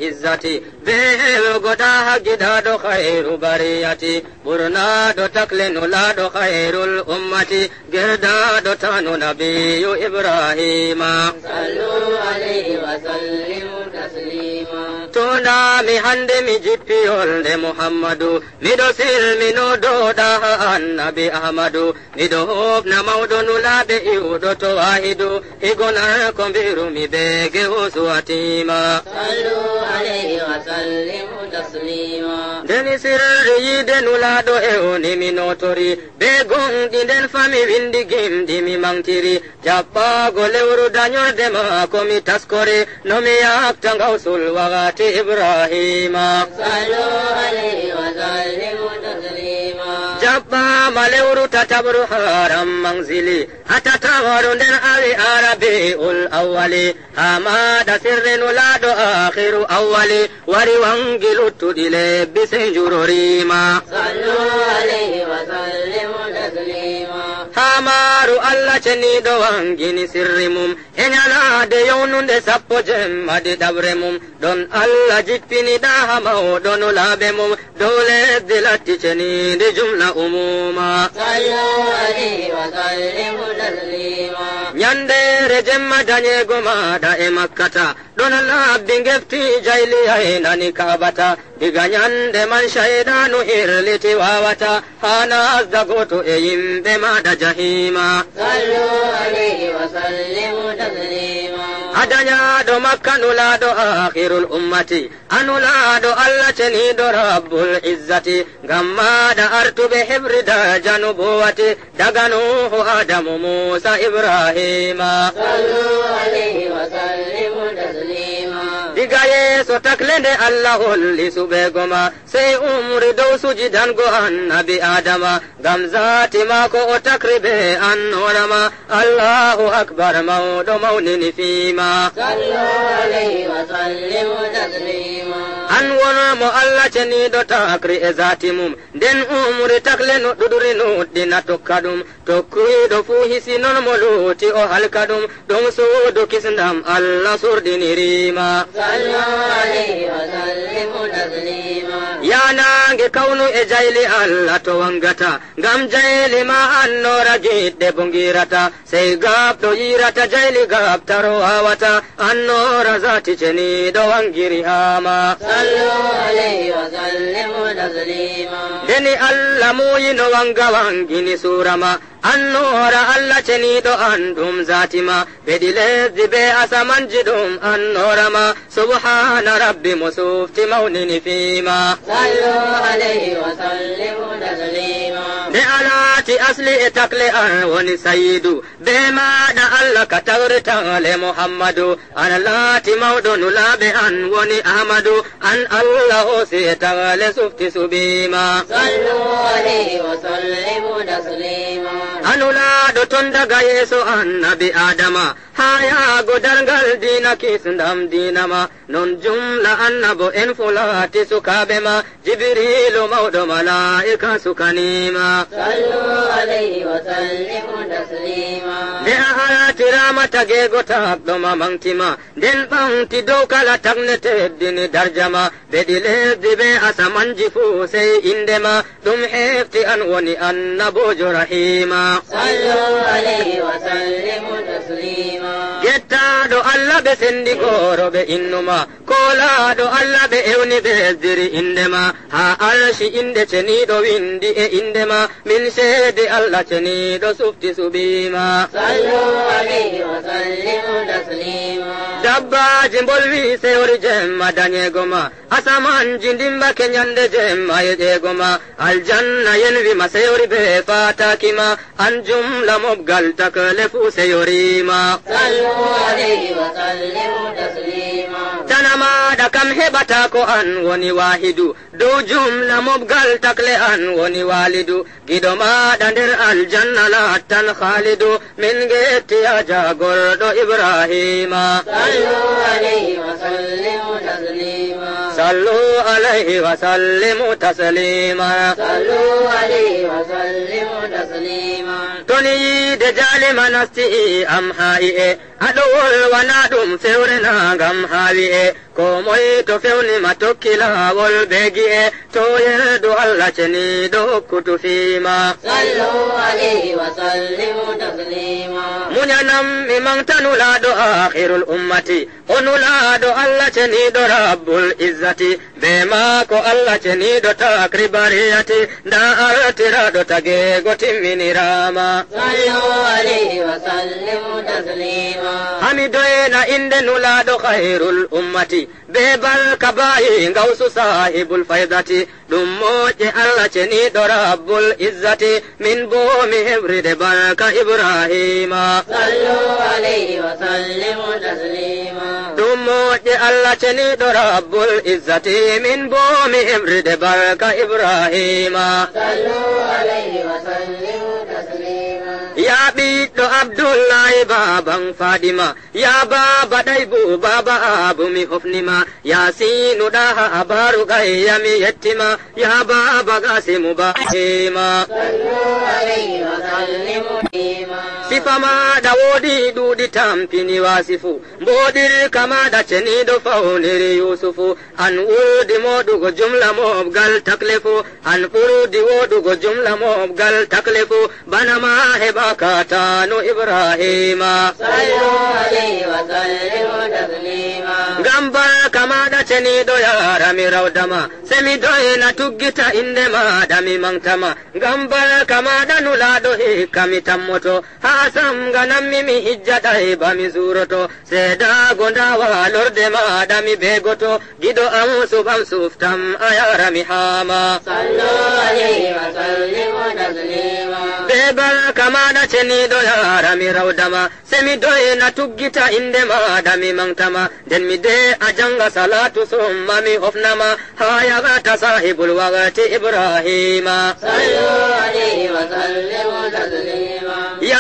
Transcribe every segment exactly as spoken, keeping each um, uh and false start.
izzati, be heɓugo ɗa haggiɗaɗo khairu bariyati, ɓurnaɗo takle nulaɗo khairul ummati, gerdaɗo tanu nabiyu Ibrahima. Sallu alayhi wa sallimu taslima. Tuna mi hande mi jippi yolde Muhammadu, miɗo silmino dow ɗaha annabi Ahmadu, miɗo hofna mawɗo nulaɓe iwɗo to wahidu, higonar ko mbirumi be gewo suwatima. Sallu alayhi wa sallimu taslima. Ndeni sirri yiide nulaɗo e woni mi notori, be gonɗi nden fami windi gimɗi mi mantiri, jaɓɓago lewru dañorde ma ko mi taskori, no mi yakta ngawsul wakati Ibrahima. Sallu alayhi wa sallimu taslima. Jaɓɓama lewru tataɓru haram manzili, a tataɓru nden awi arabiul awwali, ha maɗa sirri nulaɗo akhiru awwali, wari wangi luttuɗi lebbi sey njurorima. Sallu alayhi wa sallimu taslima. Ha maru Allah ceniɗo wangini sirri mum, e nyalade yownunde sappo jemma ɗiɗaɓre mum, ɗon Allah jippini ɗaha mawɗo nulaɓe mum, dow lesdi latti cenidi jumla umuma. Sallu alayhi wa sallimu taslima. Nyandere jemma dañego maɗa e makkata, ɗon labbi ngefti jayli aynani kabata. Diga nyande man shaydanu hirliti wawata, ha nasda goto e yimɓe maɗa jahima. Sallu alayhi wa sallimu taslima. A dañaɗo makka nulaɗo akhirul ummati, a nulaɗo Allah ceniɗo rabbul izzati, ngam maɗa artuɓe heɓri darja nubuwati, daga Nuhu, Adamu, Musa, Ibrahima. Sallu alayhi wa sallimu taslima. Diga yeeso takle nde Allah holli suɓego ma, sey umri dow sujidango annabi Adama, ngam zati mako o takri be annorama. Allahu akbar, mawɗo mawnini fima. Sallu alayhi wa sallimu taslima. An won mo Allah ceniɗo takri e zati mum, nden umri takle no ɗuɗuri nuɗɗina tokka ɗum. Tokkuyiɗo fuu hisi non mo luuti o halka ɗum. Ɗum suudu kisndam Allah surɗinirima. Sallu alayhi wa sallimu taslima. Ya nange kawnu e jayli Allah to wangata, ngam jayli ma annora giɗɗe bo ngirata. Sey gaɓɗo yirata jayli gaɓtaro wawata, annora zati ceniɗo wangiri hama. Sallu alayhi wa sallimu taslima. Ndeni Allah muuyino wanga wangini surama, annora Allah ceniɗo an ɗum zati ma, beɗi lesdi be asamanji ɗum annora ma. Subhana rabbi mo sufti mawnini fima. Sallu alayhi wa sallimu taslima. Nde a laati asli e takle an woni sayidu, be maɗa Allah ka tawri tagle Muhammadu, an laati mawɗo nulaɓe an woni Ahmadu, an Allah hoosi e tagle sufti suɓima. Sallu alayhi wa sallimu taslima. A nulaɗo ton daga yeeso annabi Adama, ha yaago darngal diina kisndam diina ma. Non jumla annabo en fuu laati sukaaɓe ma, Jibriilu mawɗo malaa'ika sukanima. Sallu alayhi wa sallimu taslima. Nde a artirama tageego taakɗo ma maŋgti ma, nden ɓaŋgti dow kala tagne teddini darja ma, beɗi lesdi be asamanji fuu sey innde ma. Ɗum hefti an woni annaboojo rahiima. Sallu alayhi wa sallimu taslima. Gettaaɗo Allah ɓe sendi gooro ɓe innuma. Koolaaɗo Allah ɓe ewni ɓe esdiri innde ma. Haa arshi innde ceniiɗo windi e innde ma. Min seedi Allah ceniiɗo sufti suɓiima. Sallu alayhi wa sallimu taslima. Dabbaaji mbolwi seyori jemma dañeego ma. Asamanji ndimbake nyande jemma e ƴeego ma. Aljanna yenwi ma seyori be faataaki ma. An jumla mobgal takle fuu seyoriima. Sallu alayhi wa sallimu taslima. Tana maaɗa kam heɓata ko an woni waahidu. Dow jumla mobgal takle an woni waalidu. Giɗo maaɗa nder aljanna laattan khaalidu. Min ngetti haa jaagorɗo Ibraahiima. Sallu alayhi wa sallimu taslima. Sallu alayhi wa sallimu taslima. Sallu alayhi wa sallimu taslima. Woni yiide jaalima nasti am haa iye, aɗowol wana ɗum fewre na ngam haa wiye, ko moy to fewnima tokki laawol be gi'e, to yerdu Allah ceniiɗo hokkutu fiima. Sallu alayhi wa sallimu taslima. Muñanam mi manta nulaaɗo aakhirul ummati, o nulaaɗo Allah ceniiɗo rabbul izzati, be maako Allah ceniiɗo takri bariyati, nda artiraaɗo tageego timminiraama. Sallu alayhi wa sallimu taslima. Hami doyna innde nulaaɗo khairul ummati, be barka baayi ngawsu sahibul faydati, ɗum moƴƴe Allah ceniiɗo rabbul izzati, min bo mi heɓride barka Ibrahima. Sallu alayhi wa sallimu taslima. Ɗum moƴƴe Allah ceniiɗo rabbul izzati, min bo mi heɓride barka Ibrahima. Sallu alayhi wa sallimu taslima. Ya ɓiɗɗo Abdullahi baban Fadima, ya baaba Ɗaybu, baaba Abu mi hofnima, ya siinu ɗaha Abaru Gayya mi yettima, ya baaba Gasimu Bahima. Sallu alayhi wa sallimu taslima. Sifa maɗa woodi ɗuuɗi tampini wasifu, mboɗirka maɗa ceniiɗo fawniri Yusufu, an ɓurdi moɗugo jumla moɓgal takle fu, an ɓurdi woɗugo jumla moɓgal takle fu, bana ma heɓaka tanu Ibrahima. Sallu alayhi wa sallimu taslima. Ngam barka maɗa ceniiɗo yarami rawdama, se mi doyna tuggita innde maɗa mi mangtama. Ngam barka maɗa nulaaɗo hikka mi tammoto, haa samnganammi mi hijja Ɗayba mi zuuroto. Seedaago nda waalorde maɗa mi be goto, giɗo am suɓam suftam a yarami haa ma. Sallu alayhi wa sallimu taslima. Be barka maɗa ceniiɗo yarami rawdama, se mi doyna tuggita innde maɗa mi mangtama. Nden mi de a janga salatu summa mi hofnama, haa yagata sahibul waqti Ibrahima. Sallu alayhi wa sallimu taslima. Ya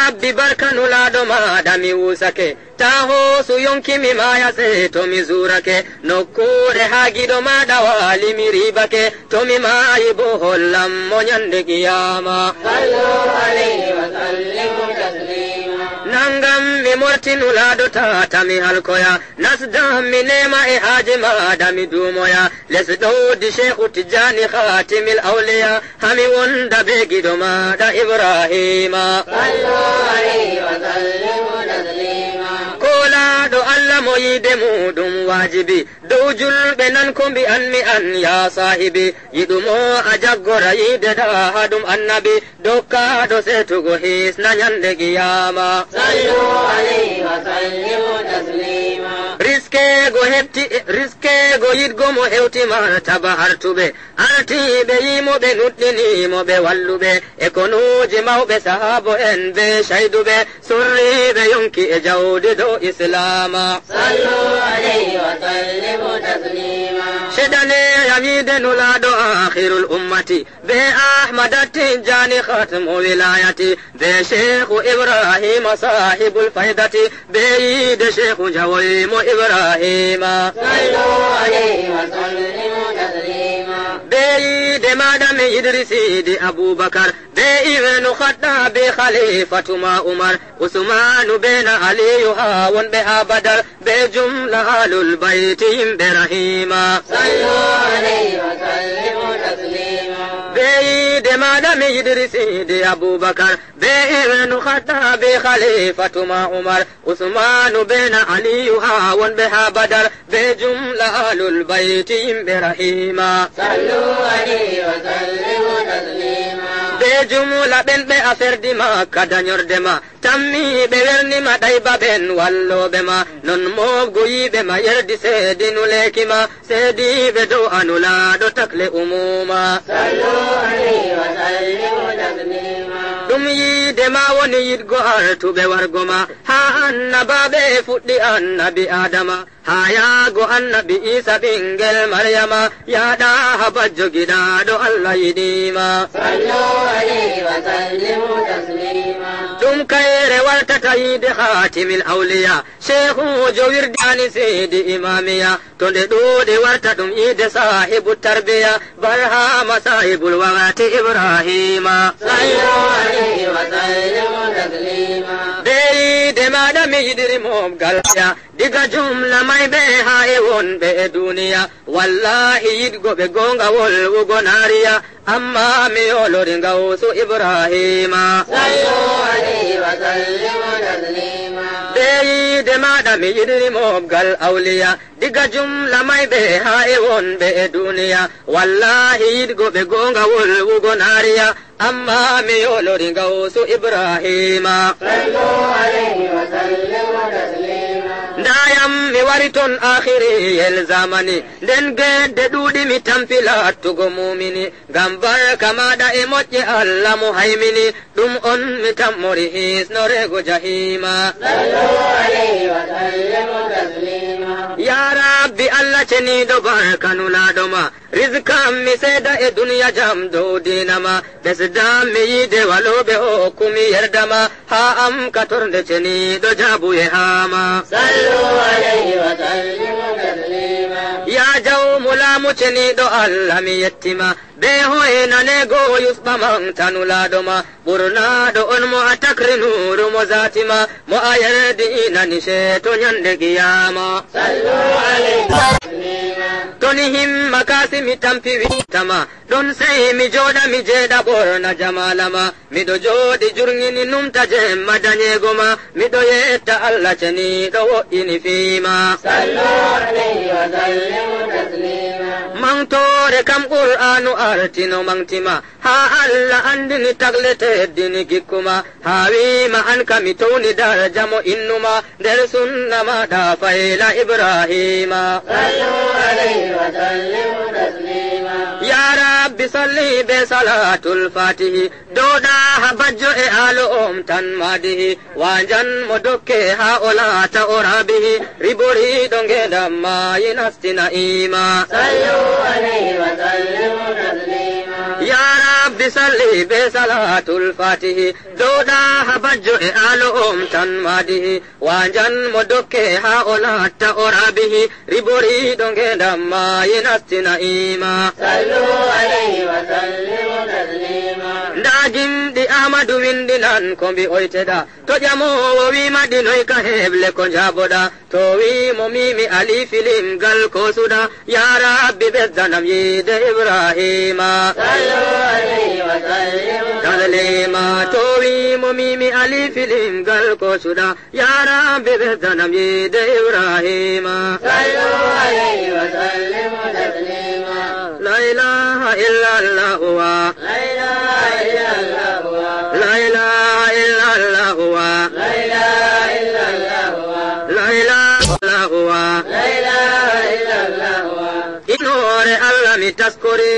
Rabbi barka nulaaɗo maɗa mi wusake, ta hoosu yonki mi maaya sey to mi zuurake, nokkuure haa giɗo maɗa waali mi riibake, to mi maayi bo hollam mo nyande qiyama. Sallu alayhi wa sallimu taslima. Nangam mi morti nulaaɗo tata mi halkoya, nasdam mi neema e haaje maɗa mi duumoya, les ɗowdi Sheikhu Tijjani Khatimil Awliya, hami wonda be giɗo maɗa Ibrahima. Sallu alayhi wa sallimu taslima. Koolaaɗo Allah mo yiide muɗum waajibi, dow julɓe nan ko mbi'anmi an ya saahibi, yiɗumo a jaggora yiide ɗaha ɗum annabi, dokkaaɗo seetugo hisna nyande qiyama. Sallu alayhi wa sallimu taslima. Riskeego heɓti, riskeego yiɗgo mo hewti martaba artuɓe, artiiɓe yiimo ɓe nuɗɗiniimo ɓe walluɓe, e konuuji mawɓe sahaabo en be cayduɓe, sorriiɓe yonki e jawdi dow Islaama. Sallu alayhi wa sallimu taslima. Ceɗane yamiide nulaaɗo aakhirul ummati, be Ahmada Tijjaani khatmu wilayati, be Sheikhu Ibrahima saahibul faydati, be yiide Sheikhu njawoy mo Ibrahima. Sallu alayhi wa sallimu taslima. Be yiide maɗa mi Idrisi Sidi Abubakar, be Ibnu Khattabi khalifatu ma Umar, Usmanu be na Aliyu haa wonɓe haa Badar, be jumla alul bayti yimɓe Rahima. Sallu alayhi wa sallimu taslima. Be yiide maɗa mi Idrisi Sidi Abubakar, be Ibnu Khattabi khalifatu ma Umar, Usmanu be na Aliyu haa wonɓe haa Badar, be jumla alul bayti yimɓe Rahima. Sallu alayhi wa sallimu taslima. Be jumla ɓen ɓe a ferdi Makka danyorde ma, tammi ɓe werni ma Ɗayba ɓen wallooɓe ma, non moɓgo yiiɓe ma yerdi seedinu leeki ma, seediiɓe dow a nulaaɗo takle umuma. Sallu alayhi wa sallimu taslima. Ɗum yiide ma woni yiɗgo artuɓe wargo ma, haa annabaaɓe fuɗɗi annabi Adama, haa yaago annabi Iisa ɓinngel Maryama, yaaɗa haa bajjo giɗaaɗo Allah yiɗi ma. Sallu alayhi wa sallimu taslima. Ɗum Kayre wartata yiide Khatimil Awliya, Sheikhujo wirdani Sidi Imamiya, to nde ɗuuɗi warta ɗum yiide Sahibu Tarbiya, Barhama Sahibul Wakati Ibrahima. Sallu alayhi wa sallimu taslima. Be yiide maɗa mi yiɗiri mobgal ya, diga jumla mayɓe haa e wonɓe e duniya. Wallahi yiɗgo ɓe goonga wolwugo naariya, amma mi yoolori Gawsu Ibrahima. Sallu alayhi wa sallimu taslima. Be yiide maɗa mi yiɗiri mobgal awliya, diga jumla mayɓe haa e wonɓe e duniya. Wallahi yiɗgo ɓe goonga wolwugo naariya, amma mi yoolori Gawsu Ibrahima. Sallu alayhi wa sallimu taslima. Ndayam mi wari ton aakhiriyel zamani, nden gedde ɗuuɗi mi tampi laattugo mumini. Ngam barka maɗa e moƴƴe Allah mo haymini, ɗum on mi tammori hisnoreego jahima. Sallu alayhi wa sallimu taslima. Ya Rabbi Allah ceniiɗo barka nulaaɗo ma, rizqam mi seeda e duniya jam dow diina ma, ɓesdam mi yiide walooɓe o okkumi yerda ma, haa am ka tornde ceniiɗo jaabuye haa ma. Sallu alayhi wa sallimu taslima. Ya jawmu laamu ceniiɗo Allah mi yetti ma, be hoynaneego yusɓa maŋgta nulaaɗo ma, ɓurnaaɗo on mo a takri nuuru mo zaati ma, mo a yerdi inani ceeto nyande qiyaama. Sallu alayhi wa sallimu. To ni himma kaasi mi tampi wi'ta ma, ɗon sey mi jooɗa mi jeeɗa ɓorna jamaala ma. Miɗo jooɗi jurŋini numta jemma danyeego ma. Miɗo yetta Allah ceniiɗo wo'ini fii ma. Sallu alayhi wa sallimu taslima. Maŋgtoore kam Qur'aanu artino maŋgti ma. Haa Allah anndini tagle teddini gikku ma. Haa wi'i ma an ka mi towni darja mo innu ma. Nder sunna maɗa fayla Ibrahima. Sallu alayhi wa sallimu taslima. Ya Rabbi salli be salaatul faatihi. Dow ɗaha bajjo e aalo om tan maadihi. Waanjan mo dokke haa o laata o raabihi. Riboriiɗo ngeendam maayi nasti na'iima. Sallu alayhi wa sallimu taslima. Ya Rabbi salli be salaatul faatihi. Dow ɗaha bajjo e aalo om tan maadihi. Waanjan mo dokke haa o latta o raabihi. Riboriiɗo ngeendam maayi nasti na'iima. Sallu alayhi wa sallimu taslima. Ndaa gimɗi Ahmadu winndinan ko mbi'oyteɗa. To ƴamoowo wi'i ma ɗi noy ka heble ko njaaboɗa. To wi'i mo mimi alifi limgal ko suɗa. Ya Rabbi ɓesdanam yiide Ibrahima. Sallu alayhi wa sallimu taslima. To wi'i mo mimi alifi limgal ko suɗa. Ya Rabbi ɓesdanam yiide Ibrahima. Sallu alayhi wa sallimu taslima. La ilaha illa Allah wa. La ilaha illa Allah wa. La ilaha illa Allah wa. La ilaha illa Allah wa. La ilaha illa Allah wa. La ilaha illa Allah wa. Innoore Allah mi taskori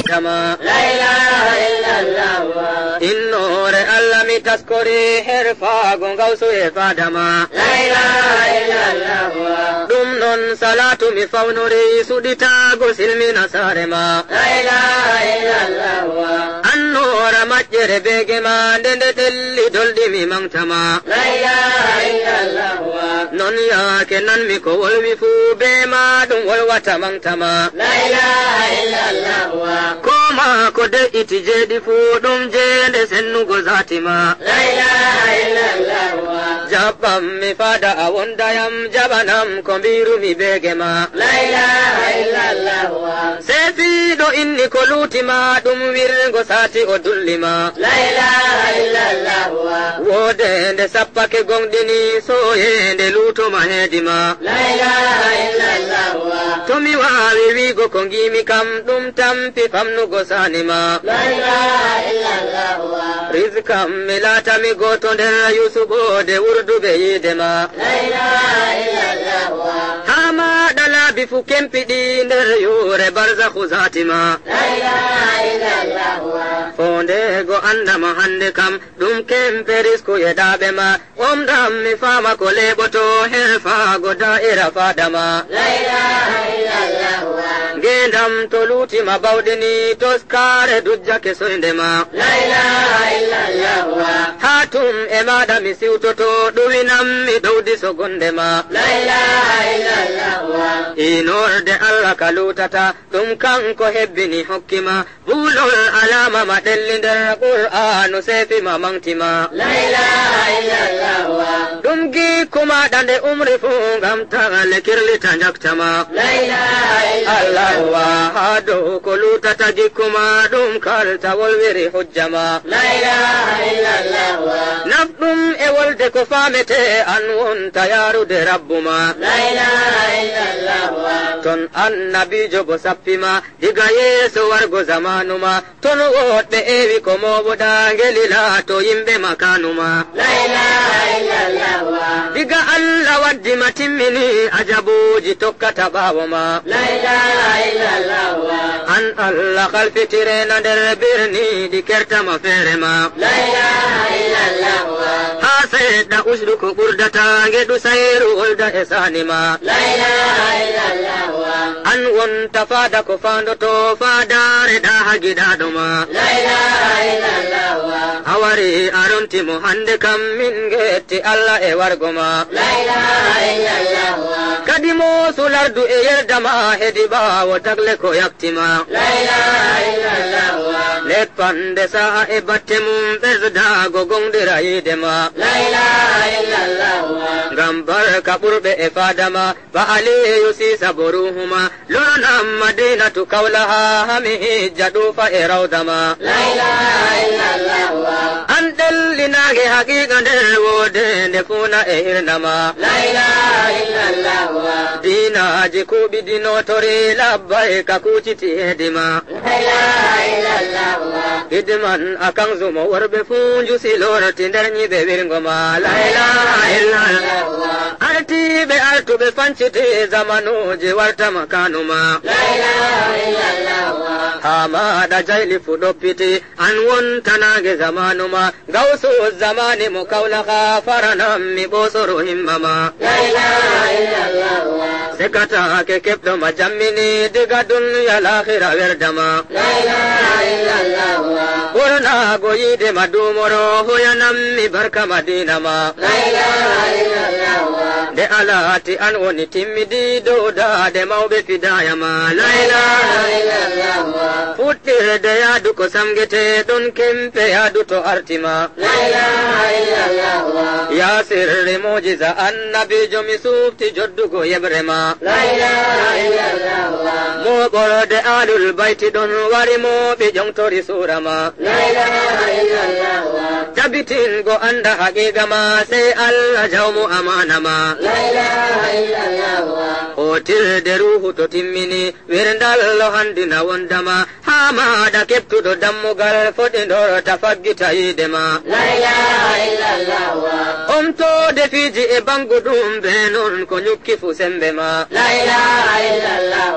dama. La ilaha illa Allah wa. Innoore Allah mi taskori herfaago Gawsu e faadama. La ilaha illa Allah wa. Ɗum non salaatu mi fawnori suɗitaago silmina saare ma. La ilaha illa Allah wa. Annoora maƴƴere beege ma nde nde telli dolɗi mi maŋgta ma. La ilaha illa Allah wa. Non yaake nan mi ko wolwi fuu be ma ɗum wolwata maŋgta ma. La ilaha illa Allah wa. Ko ma ko de'iti jeeɗi fuu ɗum jeende sennugo zaati ma. La ilaha illa Allah wa. Jaɓɓam mi faada a wondayam jaɓanam ko mbi'rumi beege ma. La ilaha illa Allah wa. Sefiiɗo inni ko luuti ma ɗum wirgo saati o dulli ma. La ilaha illa Allah wa. Woodende sappake goŋɗini sooyende luuto ma heedi ma. La ilaha illa Allah wa. To mi waawi wi'go ko ngiimi kam ɗum tampi famnugo saani ma. La ilaha illa Allah wa. Rizkam mi laatami gooto nder yusuɓoode wurduɓe yiide ma. La ilaha illa Allah wa. Haa maaɗa laabi fu kempiɗi nder yuure barzakhu zaati ma. La ilaha illa Allah wa. Foondeego annda ma hannde kam, ɗum kempe risku yeɗaaɓe ma. Omɗam mi faama ko leeɓoto herfaago daa'ira faada ma. La ilaha illa Allah wa. Ngeendam Am to luutima bawɗe ni, toskaare dujjake soynde ma. La ilaha illallah. Haa tum e maaɗa mi siwtoto, ɗuwinam mi ɗowdi so gonde ma. La ilaha illallah. Inorde Allah ka luutata, ɗum kanko hebbini hokki ma. Buulol alaama ma ɗelli nder Qur'aanu, seefi ma maŋti ma. La ilaha illallah. Ɗum gikku maaɗa nde umri fuu, ngam tagle kirlita njaktama. La ilaha illallah. Haa dow ko luutata gikku ma, ɗum kalta wolwiri hujja ma. La ilaha illallah. Nafɗum e wolde ko faamete, an wonta yaarude Rabbu ma. La ilaha illallah. Ton annabiijo bo sappi ma, diga yeeso wargo zamaanu ma. Ton woɗɓe eewi ko mooɓuɗa, ngeli laato yimɓe makaanu ma. La ilaha illallah. Diga Allah waddi ma timmini, ajabuuji tokkata ɓaawo ma. La ilaha illallah. An Allah halfitire na nder birni, ɗi kertama feere ma. La ilaha illallah. Haa seeɗa usdu ko ɓurdata, ngeɗu sayru wolda e saani ma. La ilaha illallah. An wonta faada ko faandoto, faadaare ɗa haa giɗaaɗo ma. La ilaha illallah. A wari a ronti mo hande kam, min ngetti Allah e wargo ma. La ilaha illallah. Kadi mo sulardu e yerda ma, hedi ɓaawo tagle ko yakti ma. La ilaha illallah. Leppande sa'a e batte mum, ɓesdaago goŋɗira yiide ma. La ilaha illallah. Ngam barka ɓurɓe e faada ma, ba Aliyu Siisa bo ruuhu ma, lornam Madinatu Kawlaha, haa mi hijja ɗuufa e rawda ma. La ilaha illallah. An ɗelli naange haqiiqa nde woodende fuuna e hirna ma. La ilaha illallah. Diinaaji kuuɓi ɗi nootori, labbayka kuuciti hedi ma. La ilaha illallah. Hidman a kanzu mo worɓe fuu njusi lorti nder nyiɓe wirgo ma. La ilaha illallah. Artiiɓe artuɓe fanciti, zamanuuji warta makaanu ma. La ilaha illallah. Haa maaɗa jayli fu ɗoppiti, an wonta naange zamaanu ma. Gawsu zamaani mo Kawlaha, faranam mi ɓoosoro himma ma. La ilaha illallah. Sekataake keɓɗo ma jammini, diga dunya laahira werda ma. La ilaha illallah. Ɓurnaago yiide ma duumoro, hoyanam mi barka Madiina ma. La ilaha illallah. Nde a laati an woni timmidi dow daade mawɓe fidaaya ma. La ilaha illallah. Fuɗɗirde yaadu ko samgete, ɗon kempe yaadu to arti ma. La ilaha illallah. Ya sirri mu'jiza annabiijo, mi sufti joddugo yeɓre ma. La ilaha illallah. Mooɓorde Ahlul Bayti ɗon wari mooɓi ƴoŋtori suura ma. La ilaha illallah. Tabitingo annda haqiiqa ma, sey Allah jawmu amaana ma. La ilaha illallah. Hootirde ruuhu to timmini, wirndal lo handina wonda ma. Haa maaɗa keɓtuɗo dammugal foɗindorta faggita yiide ma. La ilaha illallah. Omtoode fiiji e banngu ɗum, be non ko nyukki fu sembe ma. La ilaha illallah.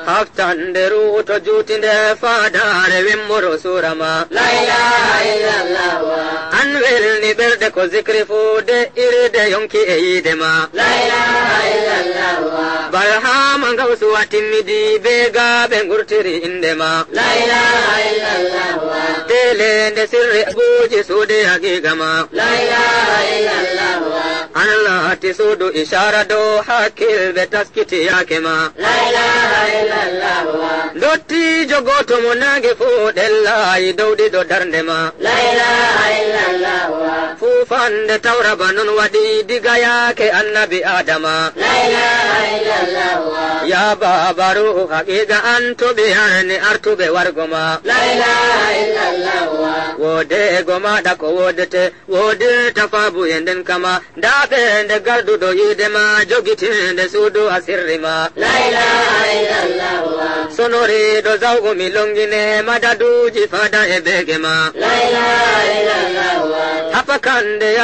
Haftande ruuhu to juuti nde faadaare wimmoro suura ma. La ilaha illallah. An welni ɓerɗe ko zikri fu de irde yonki e yiide ma. La ilaha illallah. Barhama Gawsu a timmidi be gaaɓe ngurtiri innde ma. La ilaha illallah. Teelende sirri abuuji suuɗi haqiiqa ma. La ilaha illallah. An laati suudu ishaara dow hakkilɓe taskiti yaake ma. La ilaha illallah. Ndottiijo gooto mo naange fuu ɗellaayi dow ɗiɗo darnde ma. La ilaha illallah. Fuufande tawra ba non waɗi diga yaake annabi Aadama. La ilaha illallah. Ya baaba ruuhu, haqiiqa an to ɓe yarni artuɓe wargo ma. La ilaha illallah. Woodeego maaɗa ko woodete, woodirta faabu e nden kama. Ndaa ɓe nde garduɗo yiide ma, jogitinde suudu a sirri ma. La ilaha illallah. Sonoriiɗo zawgu mi longine, madaduuji faada e beege ma. La ilaha illallah. Hapakande ya